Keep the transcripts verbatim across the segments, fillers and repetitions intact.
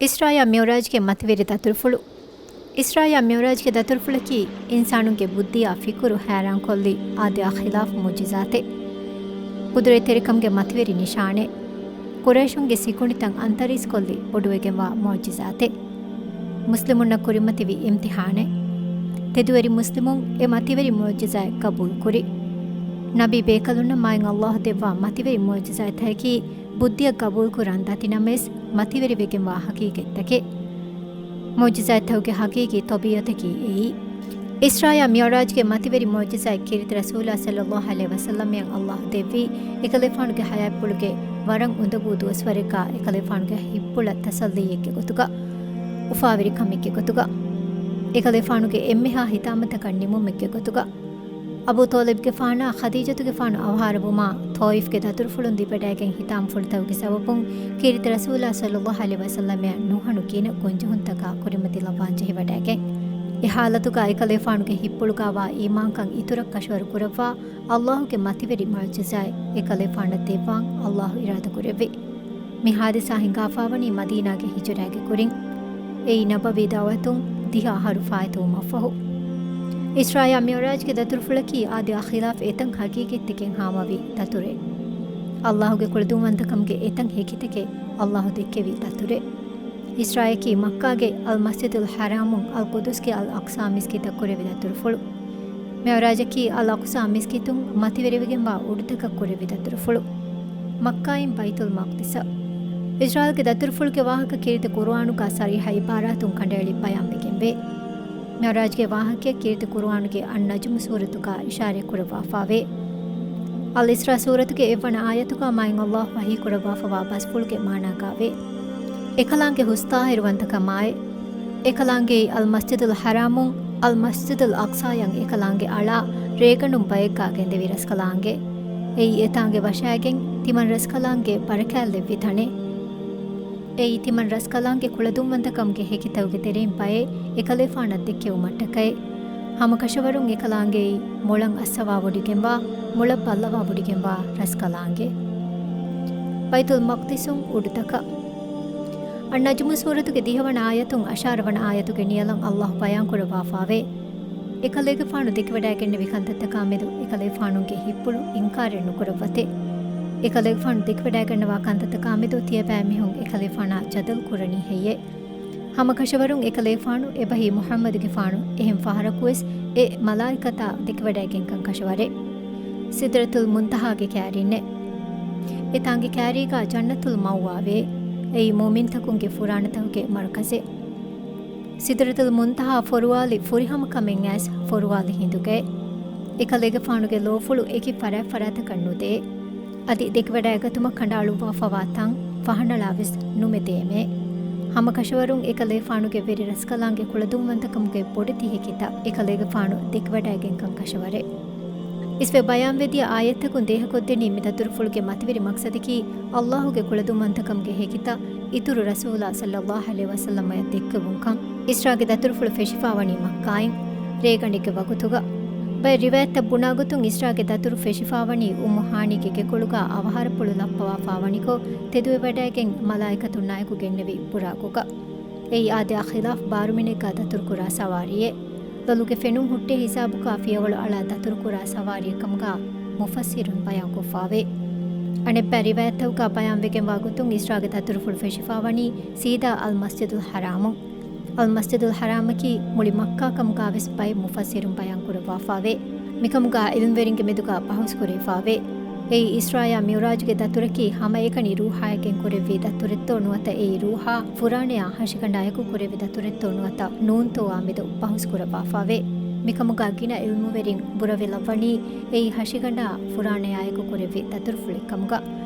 އިސްރާއާ މިޢުރާޖްގެ މަތިވެރި ދަތުރުފުޅު. އިސްރާއާ މިޢުރާޖްގެ ދަތުރުފުޅަކީ އިންސާނުންގެ ބުއްދިއާ ފިކުރު ހައިރާންކޮށްލި އާދަޔާ ޚިލާފު މުޢުޖިޒާތެއް. ޤުދުރަތްތެރިކަމުގެ މަތިވެރި ނިޝާނެއް. ޤުރައިޝުންގެ ސިކުނޑިތައް އަންތަރީސްކޮށްލި ބޮޑުވެގެންވާ މުޢުޖިޒާތެއް. މުސްލިމުންނަށް ކުރިމަތިވި އިމްތިޙާނެއް. ތެދުވެރި މުސްލިމުން އެ މަތިވެރި މުޢުޖިޒާތް ޤަބޫލުކުރި. ނަބީ ބޭކަލުންނަށް މާތް ﷲ ދެއްވާ މަތިވެރި މުޢުޖިޒާތްތަކަކީ ބުއްދިއަށް ޤަބޫލުކުރަން ދަތިނަމަވެސް، މަތިވެރިވެގެންވާ ޙަޤީޤަތްތަކެއް. މުޢުޖިޒާތްތަކުގެ ޙަޤީޤީ ޠަބީޢަތަކީ އެއީ. އިސްރާއާ މިޢުރާޖްގެ މަތިވެރި މުޢުޖިޒާތް ކީރިތި ރަސޫލާ ޞައްލައްލާހު ޢަލައިހި ވަސައްލަމައަށް ﷲ ދެއްވީ، އެކަލޭފާނުގެ ޙަޔާތްޕުޅުގެ ވަރަށް އުނދަގޫ ދުވަސްވަރެއްގަ އެކަލޭފާނުގެ ހިތްޕުޅަށް ތަސައްލީއެއްގެ ގޮތުގަ، އުފާވެރިކަމެއްގެ ގޮތުގަ، އެކަލޭފާނުގެ އެންމެހާ ހިތާމަތަކަށް ނިމުމެއްގެ ގޮތުގަ، އަބޫ ޠާލިބްގެފާނާ ޚަދީޖަތުގެފާނު އަވަހާރަވުމާ، ޠާއިފްގެ ދަތުރުފުޅުން ލިބިވަޑައިގެން ހިތާމަފުޅުތަކުގެ ސަބަބުން ކީރިތި ރަސޫލާ ޞައްލައްލާހު ޢަލައިހި ވަސައްލަމައަށް ނުހަނު ގިނަ ގޮންޖެހުންތަކާ ކުރިމަތިލައްވާން ޖެހިވަޑައިގެން. އެ ޙާލަތުގަ އެކަލޭފާނުގެ ހިތްޕުޅުގަވާ އީމާންކަން އިތުރަށް ކަށަވަރު ކުރައްވާ، ﷲގެ މަތިވެރި މުޢުޖިޒާތް އެކަލޭފާނަށް ދެއްވާން ﷲ އިރާދަކުރެއްވި. މި ޙާދިސާ ހިނގާފާވަނީ މަދީނާގެ ހިޖުރާގެ ކުރިން. އެއީ ނަބަވީ ދަޢުވަތުން ދިހަ އަހަރު ފާއިތުވުމަށްފަހު. އިސްރާއާ މިޢުރާޖްގެ ދަތުރުފުޅަކީ އާދަޔާ ޚިލާފް އެތައް ޙަޤީޤަތްތަކެއް ހާމަވި ދަތުރެއް. ﷲގެ ކުޅަދުންވަންތަކަމުގެ އެތައް ހެކިތަކެއް ﷲ ދެއްކެވި ދަތުރެއް. އިސްރާއަކީ މައްކާގެ އަލްމަސްޖިދުލް ޙަރާމުން އަލްޤުދުސްގެ އަލްއަޤްޞާ މިސްކިތަށް ކުރެވި ދަތުރުފުޅު. މިޢުރާޖަކީ އަލްއަޤްޞާ މިސްކިތުން މަތިވެރިވެގެންވާ އުޑުތަކަށް ކުރެވި ދަތުރުފުޅު. މައްކާއިން ބައިތުލް މަޤްދިސަށް. އިސްރާއީލްގެ ދަތުރުފުޅުގެ ވާހަކަ ކީރިތި ޤުރުއާނުގަ ޞަރީޙަ ޢިބާރާތުން ކަނޑައެޅި ބަޔާންވެގެންވޭ. މިޢުރާޖްގެ ވާހަކައެއް ކީރިތި ޤުރުއާނުގެ އައްނަޖުމު ސޫރަތުގަ އިޝާރަތް ކުރައްވާފާވޭ. އަލްއިސްރާ ސޫރަތުގެ އެއްވަނަ އާޔަތުގަ މާތް ﷲ ވަޙީ ކުރައްވާފަވާ ބަސްފުޅުގެ މާނާގައިވޭ. އެކަލާނގެ ހުސްޠާހިރުވަންތަކަމާއި، އެކަލާނގެއީ އަލްމަސްޖިދުލް ޙަރާމުން އަލްމަސްޖިދުލް އަޤްޞާޔަށް އެކަލާނގެ އަޅާ ރޭގަނޑުން ބައެއްގަ ގެންދެވި ރަސްކަލާނގެ. އެއީ އެތާނގެ ވަށާގެން ތިމަން ރަސްކަލާނގެ ބަރަކާތްލެއްވި ތަނެއް. އެއީ ތިމަން ރަސްކަލާނގެ ކުޅަދުންވަންތަކަމުގެ ހެކިތަކުގެ ތެރެއިން ބައެއް އެކަލޭފާނަށް ދެއްކެވުމަށްޓަކައި. ހަމަކަށަވަރުން އެކަލާނގެއީ މޮޅަށް އައްސަވާވޮޑިގެންވާ، މޮޅަށް ބައްލަވާވޮޑިގެންވާ ރަސްކަލާނގެ. ބައިތުލް މަޤްދިސުން އުޑުތަކަށް. އައްނަޖުމު ސޫރަތުގެ ދިހަވަނަ އާޔަތުން އަށާރަ ވަނަ އާޔަތުގެ ނިޔަލަށް ﷲ ބަޔާންކުރައްވާފާވޭ. އެކަލޭގެފާނު ދެކިވަޑައިގެންނެވި ކަންތައްތަކާމެދު އެކަލޭފާނުގެ ހިތްޕުޅު އިންކާރެއް ނުކުރައްވަތެ. އެކަލޭގެފާނު ދެކިވަޑައިގަންނަވާ ކަންތައްތަކާމެދު ތިޔަބައިމީހުން އެކަލޭފާނާ ޖަދަލު ކުރަނީ ހެއްޔޭ؟ ހަމަކަށަވަރުން އެކަލޭފާނު އެބަހީ މުޙައްމަދުގެފާނު އެހެން ފަހަރަކުވެސް އެ މަލާއިކަތާ ދެކިވަޑައިގެންކަން ކަށަވަރެއް. ސިދްރަތުލް މުންތަހާގެ ކައިރިންނެއް. އެތާނގެ ކައިރީގަ ޖަންނަތުލް މައުވާވޭ. އެއީ މުއުމިންތަކުންގެ ފުރާނަތަކުގެ މަރުކަޒެއް. ސިދްރަތުލް މުންތަހާ ފޮރުވާލި ފުރިހަމަ ކަމެއް އައިސް ފޮރުވާލި ހިނދުގައި. އެކަލޭގެފާނުގެ ލޯފުޅު އެކި ފަރާތްފަރާތަކަށް ނުދޭ. އަދި ދެކިވަޑައިގަތުމަށް ކަނޑައަޅުއްވާފަވާ ތަން ފަހަނަޅާވެސް ނުމެދޭމޭ. ހަމަކަށަވަރުން އެކަލޭފާނުގެ ވެރި ރަސްކަލާނގެ ކުޅަދުންވަންތަކަމުގެ ބޮޑެތި ހެކިތައް އެކަލޭގެފާނު ދެކިވަޑައިގެންކަން ކަށަވަރެއް. އިސްވެ ބަޔާންވެދިޔަ އާޔަތްތަކުން ދޭހަކޮށްދެނީ މި ދަތުރުފުޅުގެ މަތިވެރި މަޤްޞަދަކީ ﷲގެ ކުޅަދުންވަންތަކަމުގެ ހެކިތައް އިތުރު ރަސޫލާ ޞައްލައްލާހު ޢަލައިހި ވަސައްލަމައަށް ދެއްކެވުންކަން. އިސްރާގެ ދަތުރުފުޅު ފެށިފާވަނީ މައްކާއިން ރޭގަނޑެއްގެ ވަގުތުގަ. ބައެއް ރިވާޔަތްތައް ބުނާގޮތުން އިސްރާގެ ދަތުރު ފެށިފާވަނީ އުއްމު ހާނީގެ ގެކޮޅުގަ އަވަހާރަޕުޅު ލައްޕަވާފާވަނިކޮށް، ތެދުވެވަޑައިގެން މަލާއިކަތުންނާއެކު ގެންނެވި ބުރާގުގަ. އެއީ އާދަޔާ ޚިލާފް ބާރުމިނެއްގަ ދަތުރުކުރާ ސަވާރީއެއް. ލޮލުގެ ފެނުން ހުއްޓޭ ހިސާބުގަ ފިޔަވަޅު އަޅާ ދަތުރުކުރާ ސަވާރީއެއްކަމުގަ މުފައްސިރުން ބަޔާންކޮށްފާވޭ. އަނެއްބައި ރިވާޔަތްތަކުގަ ބަޔާންވެގެންވާ ގޮތުން އިސްރާގެ ދަތުރުފުޅު ފެށިފާވަނީ ސީދާ އަލްމަސްޖިދުލް ޙަރާމުން. އަލްމަސްޖިދުލް ޙަރާމަކީ މުޅި މައްކާ ކަމުގަވެސް ބައެއް މުފައްސިރުން ބަޔާންކުރައްވާފާވޭ. މިކަމުގަ ޢިލްމުވެރިންގެ މެދުގަ ބަހުސްކުރެވިފާވޭ. އެއީ އިސްރާއާ މިޢުރާޖުގެ ދަތުރަކީ ހަމައެކަނި ރޫޙާއެކެން ކުރެއްވި ދަތުރެއްތޯ ނުވަތަ އެއީ ރޫޙާ ފުރާނަޔާ ހަށިގަނޑާއެކު ކުރެއްވި ދަތުރެއްތޯ ނުވަތަ ނޫންތޯއާމެދު ބަހުސްކުރައްވާފާވޭ. މިކަމުގަ ގިނަ ޢިލްމުވެރިން ބުރަވެލައްވަނީ އެއީ ހަށިގަނޑާ ފުރާނަޔާއެކު ކުރެއްވި ދަތުރުފުޅެއްކަމުގަ.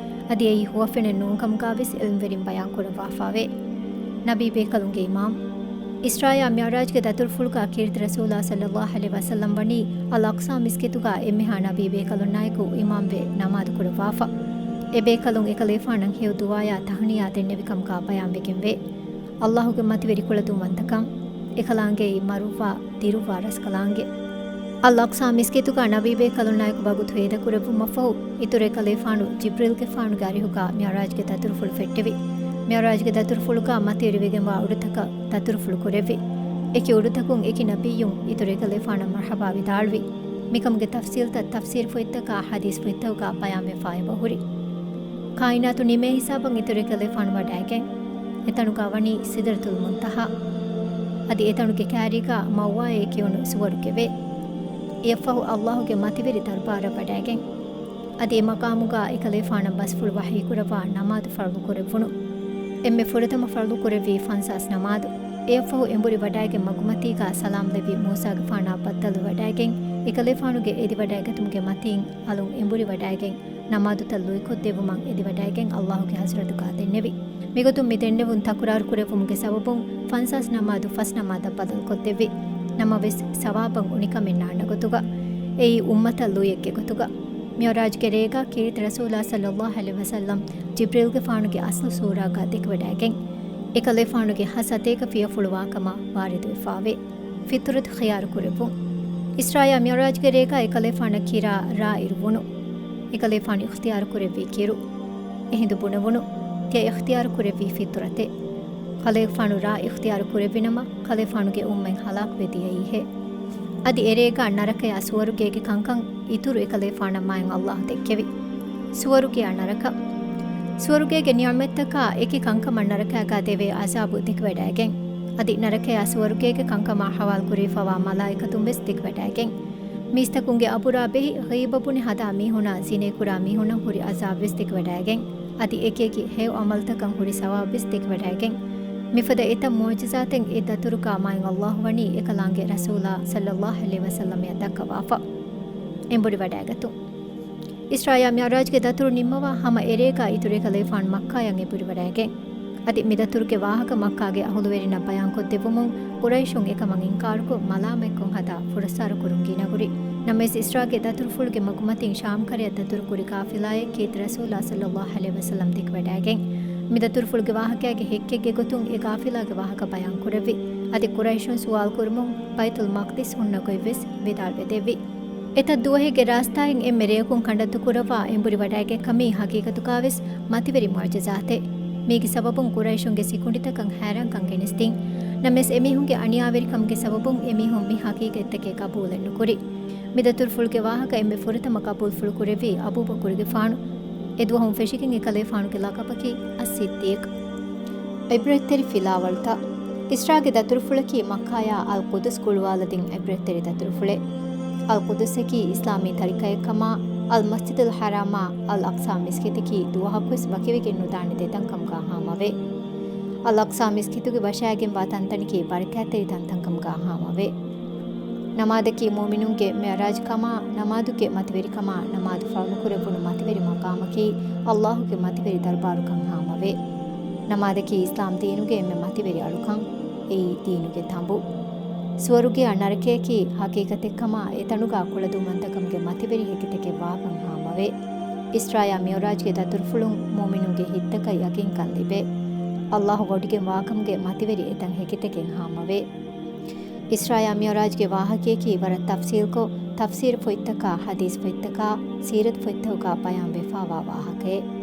އަދި އެއީ ހުވަފެނެއް ނޫންކަމުގަވެސް ޢިލްމުވެރިން ބަޔާންކުރައްވާފާވޭ. ނަބީ ބޭކަލުންގެ އިމާމް. އިސްރާއާ މިޢުރާޖްގެ ދަތުރުފުޅުގަ ކީރިތި ރަސޫލާ ޞައްލައްލާހު ޢަލައިހި ވަސައްލަމް ވަނީ އަލްއަޤްޞާ މިސްކިތުގަ އެންމެހާ ނަބީ ބޭކަލުންނާއެކު އިމާމްވެ ނަމާދުކުރައްވާފަ. އެބޭކަލުން އެކަލޭފާނަށް ހެޔޮ ދުޢާޔާ ތަހުނިޔާ ދެންނެވިކަމުގަ ބަޔާންވެގެންވޭ. ﷲގެ މަތިވެރި ކުޅަދުންވަންތަކަން. އެކަލާނގެއީ މަރުވާ، ދިރުވާ ރަސްކަލާނގެ. އަލްއަޤްޞާ މިސްކިތުގަ ނަބީބޭކަލުންނާއެކު ވަގުތު ހޭދަކުރެއްވުމަށްފަހު، އިތުރު އެކަލޭފާނު ޖިބްރީލްގެފާނުގެ އަރިހުގަ މިޢުރާޖްގެ ދަތުރުފުޅު ފެއްޓެވި. މިޢުރާޖުގެ ދަތުރުފުޅުގަ މަތިވެރިވެގެންވާ އުޑުތަކަށް ދަތުރުފުޅު ކުރެއްވި. އެކި އުޑުތަކުން އެކި ނަބިއްޔުން އިތުރު އެކަލޭފާނަށް މަރްޙަބާ ވިދާޅުވި. މިކަމުގެ ތަފްސީލްތައް ތަފްސީރު ފޮތްތަކާ ޙަދީޘް ފޮތްތަކުގަ ބަޔާންވެފާ އެބަހުރި. ކާއިނާތު ނިމޭ ހިސާބަށް އިތުރު އެކަލޭފާނު ވަޑައިގެން، އެތަނުގަ ވަނީ ސިދްރަތުލް މުންތަހާ. އަދި އެތަނުގެ ކާރީގަ މައުވާއޭ ކިޔުނު ސުވަރުގެވޭ. އެއަށްފަހު އައްލާހުގެ މަތިވެރި ދަރްބާރަށް ވަޑައިގެން، އަދި އެ މަޤާމުގަ އެކަލޭފާނަށް ބަސްފުޅު ވަޙީކުރައްވާ ނަމާދު ފަރުޟު ކުރެއްވުނު. އެންމެ ފުރަތަމަ ފަރުޟު ކުރެއްވީ ފަންސާސް ނަމާދު. އެއަށްފަހު އެނބުރި ވަޑައިގެން މަގުމަތީގަ ސަލާމް ލެއްވި މޫސާގެފާނާ ބައްދަލުވެވަޑައިގެން، އެކަލޭފާނުގެ އެދިވަޑައިގަތުމުގެ މަތީން އަލުން އެނބުރި ވަޑައިގެން، ނަމާދުތައް ލުއިކޮށްދެއްވުމަށް އެދިވަޑައިގެން އައްލާހުގެ ޙަޟްރަތުގަ ދެންނެވި. މިގޮތުން މި ދެންނެވުން ތަކުރާރު ކުރެއްވުމުގެ ސަބަބުން ފަންސާސް ނަމާދު ފަސް ނަމާދަށް ބަދަލުކޮށްދެއްވި. ނަމަވެސް ސަވާބަށް އުނިކަމެއް ނާންނަ ގޮތުގަ، އެއީ އުއްމަތަށް ލުއިއެއްގެ ގޮތުގަ. މިޢުރާޖުގެ ރޭގަ ކީރިތި ރަސޫލާ ޞައްލައްލާހު ޢަލައިހި ވަސައްލަމް ޖިބްރީލްގެފާނުގެ އަސްލު ސޫރާގަ ދެކިވަޑައިގެން، އެކަލޭފާނުގެ ހަ ސަތޭކަ ފިޔަފުޅު ވާކަމަށް ވާރިދުވެފާވޭ. ފިތުރަތު ޚިޔާރު ކުރެއްވުން. އިސްރާއާ މިޢުރާޖުގެ ރޭގަ އެކަލޭފާނަށް ކިރާ ރާއިރު ވުނު. އެކަލޭފާނު އިޚްތިޔާރު ކުރެއްވީ ކިރު. އެހިނދު ބުނެވުނު، ތިޔަ އިޚްތިޔާރު ކުރެއްވީ ފިތުރަތެއް. ކަލޭފާނު ރާ އިޚްތިޔާރު ކުރެއްވިނަމަ، ކަލޭފާނުގެ އުއްމަތް ހަލާކުވެ ދިޔައީހޭ. އަދި އެރޭގަ ނަރަކަޔާ ސުވަރުގޭގެ ކަންކަން އިތުރު އެކަލޭފާނަށް މާތް އައްލާހު ދެއްކެވި. ސުވަރުގެޔާ ނަރަކަ. ސުވަރުގޭގެ ނިޢުމަތްތަކާ އެކި ކަންކަމަށް ނަރަކައިގާ ދެވޭ ޢަޒާބު ދެކިވަޑައިގެން، އަދި ނަރަކަޔާ ސުވަރުގޭގެ ކަންކަމާ ޙަވާލުކުރެވިފައިވާ މަލާއިކަތުން ވެސް ދެކިވަޑައިގެން، މީސްތަކުންގެ އަބުރާ ބެހި ޣީބަ ބުނެ ހަދާ މީހުނާ ޒިނޭކުރާ މީހުނަށް ހުރި ޢަޒާބު ވެސް ދެކިވަޑައިގެން، އަދި އެކިއެކި ހެޔޮ ޢަމަލުތަކަށް ހުރި ސަވާބު ވެސް ދެކިވަޑައިގެން، މިފަދަ އެތައް މުޢުޖިޒާތެއް އެ ދަތުރުގާ މާތް އައްލާހު ވަނީ އެކަލާނގެ ރަސޫލާ ޞައްލައްލާހު ޢަލައިހި ވަސައްލަމަޔަށް ދައްކަވާފަ. އެނބުރިވަޑައިގަތުން. އިސްރާއާ މިޢުރާޖުގެ ދަތުރު ނިންމަވާ ހަމަ އެރޭގާ އިތުރު އެކަލޭފާނު މައްކާޔަށް އެނބުރިވަޑައިގެން. އަދި މިދަތުރުގެ ވާހަކަ މައްކާގެ އަހުލުވެރިންނަށް ބަޔާންކޮށްދެއްވުމުން ޤުރައިޝުން އެކަމަށް އިންކާރުކޮށް މަލާމަތްކޮށް ހަދާ ފުރައްސާރަ ކުރުން ގިނަގުރި. ނަމަވެސް އިސްރާގެ ދަތުރުފުޅުގެ މަގުމަތިން ޝާމްކަރަޔަށް ދަތުރުކުރި ޤާފިލާއެއް ކީރިތި ރަސޫލާ ޞައްލައްލާހު ޢަލައިހި ވަސައްލަމް ދެކިވަޑައިގެން، މިދަތުރުފުޅުގެ ވާހަކައިގެ ހެއްކެއްގެ ގޮތުން އެ ޤާފިލާގެ ވާހަކަ ބަޔާންކުރެއްވި. އަދި ޤުރައިޝުން ސުވާލު ކުރުމުން ބައިތުލް މަޤްދިސް ހުންނަ ގޮތްވެސް ވިދާޅުވެދެއްވި. އެތައް ދުވަހެއްގެ ރާސްތާއިން އެންމެ ރެޔަކުން ކަނޑައްދުކުރައްވާ އެނބުރި ވަޑައިގެން ކަމީ ހަގީގަތުގާވެސް މަތިވެރި މުޢުޖިޒާތެއް. މީގެ ސަބަބުން ޤުރައިޝުންގެ ސިކުނޑިތަކަށް ހައިރާންކަން ގެނެސްދިން. ނަމަވެސް އެމީހުންގެ އަނިޔާވެރިކަމުގެ ސަބަބުން އެމީހުން މި ހަގީގަތްތަކެއް ޤަބޫލެއް ނުކުރި. މިދަތުރުފުޅުގެ ވާހަކަ އެންމެ ފުރަތަމަ ޤަބޫލުފުޅު ކުރެއްވީ އަބޫބަކުރުގެފާނު. އެދުވަހުން ފެށިގެން އެކަލޭފާނުގެ ލަޤަބަކީ އައްސިއްދީޤް. ޢިބްރަތްތެރި ފިލާވަޅުތައް. އިސްރާގެ ދަތުރުފުޅަކީ މައްކާޔާ އަލްޤުދުސް ގުޅުވާލަދިން ޢިބްރަތްތެރި ދަތުރުފުޅެއް. އަލްޤުދުސްއަކީ އިސްލާމީ ތަރިކައެއްކަމާ، އަލްމަސްޖިދުލް ޙަރާމާ އަލްއަޤްޞާ މިސްކިތަކީ ދުވަހަކުވެސް ވަކިވެގެން ނުދާނެ ދެތަންކަމުގާ ހާމަވޭ. އަލްއަޤްޞާ މިސްކިތުގެ ވަށައިގެންވާ ތަންތަނަކީ ބަރަކާތްތެރި ތަންތަންކަމުގާ ހާމަވޭ. ނަމާދަކީ މުއުމިނުންގެ މިޢުރާޖުކަމާ، ނަމާދުގެ މަތިވެރިކަމާ، ނަމާދު ފަރުޟުކުރެއްވުނު މަތިވެރި މަޤާމަކީ، އައްލާހުގެ މަތިވެރި ދަރުބާރުކަން ހާމަވޭ. ނަމާދަކީ އިސްލާމް ދީނުގެ އެންމެ މަތިވެރި އަޅުކަން. އެއީ ދީނުގެ ތަނބު. ސުވަރުގެއާ ނަރަކަޔަކީ ހަގީގަތެއްކަމާ، އެތަނުގާ ކުޅަދުންވަންތަކަމުގެ މަތިވެރި ހެކިތަކެއް ވާކަން ހާމަވޭ. އިސްރާއާ މިޢުރާޖުގެ ދަތުރުފުޅުން މުއުމިނުންގެ ހިތްތަކަށް ޔަޤީންކަން ލިބޭ. އައްލާހު ވޮޑިގެން ވާކަމުގެ މަތިވެރި އެތައް ހެކިތަކެއް ހާމަވޭ. އިސްރާއާ މިޢުރާޖުގެ ވާހަކަޔަކީ ވަރަށް ތަފްސީލްކޮށް، ތަފްސީރު ފޮތްތަކާ، ޙަދީޘް ފޮތްތަކާ، ސީރަތު ފޮތްތަކުގާ ބަޔާން ވެފާވާ ވާހަކައެއް.